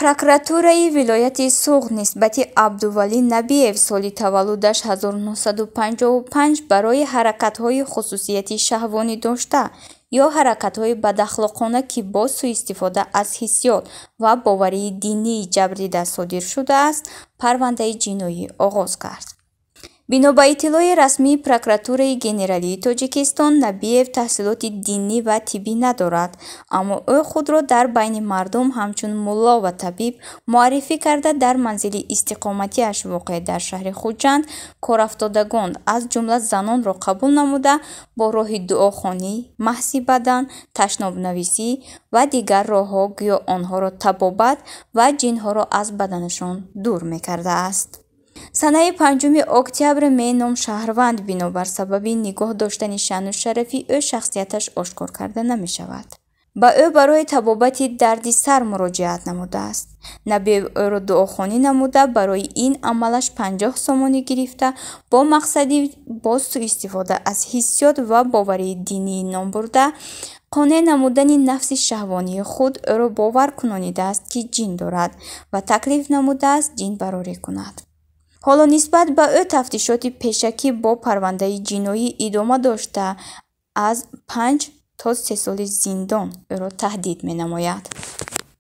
Прокуратураи вилояти Суғд нисбати Абдувалӣ Набиев, соли таваллудаш 1955, барои ҳаракатҳои хусусияти шаҳвонӣ дошта ё ҳаракатҳои бадахлоқона, ки бо суистифода аз ҳиссиёт ва боварии динии ҷабрдида содир шудааст, парвандаи ҷиноӣ оғоз кард. Бино ба иттилои расмии Прокуратураи Генералии Тоҷикистон, Набиев таҳсилоти динӣ ва тиббӣ надорад, аммо ӯ худро дар байни мардум ҳамчун мулло ва табиб муаррифӣ карда, дар манзили истиқоматиаш, воқеъ дар шаҳри Хуҷанд, корафтодагон, аз ҷумла занонро қабул намуда, бо роҳи дуохонӣ, маҳси бадан, ташнобнависӣ ва дигар роҳҳо гӯё онҳоро табобат ва ҷинҳоро аз баданашон дур мекардааст. Санаи 5 октябр меном шаҳрванд бинобар сабаби нигоҳ доштани шаъну шарафи ӯ шахсияташ ошкор карда намешавад, ба ӯ барои табобати дарди сар муроҷиат намудааст. Набиев ӯро дуохонӣ намуда, барои ин амалаш 50 сомонӣ гирифта, бо мақсади бо суистифода аз ҳиссиёт ва боварии динии номбурда қонеъ намудани нафси шаҳвонии худ ӯро бовар кунонидааст, ки ҷин дорад, ва таклиф намудааст ҷинбарорӣ кунад. Ҳоло нисбат ба ӯ тафтишоти пешакӣ бо парвандаи ҷиноӣ идома дошта, аз 5 то 3 соли зиндон ӯро таҳдид менамояд.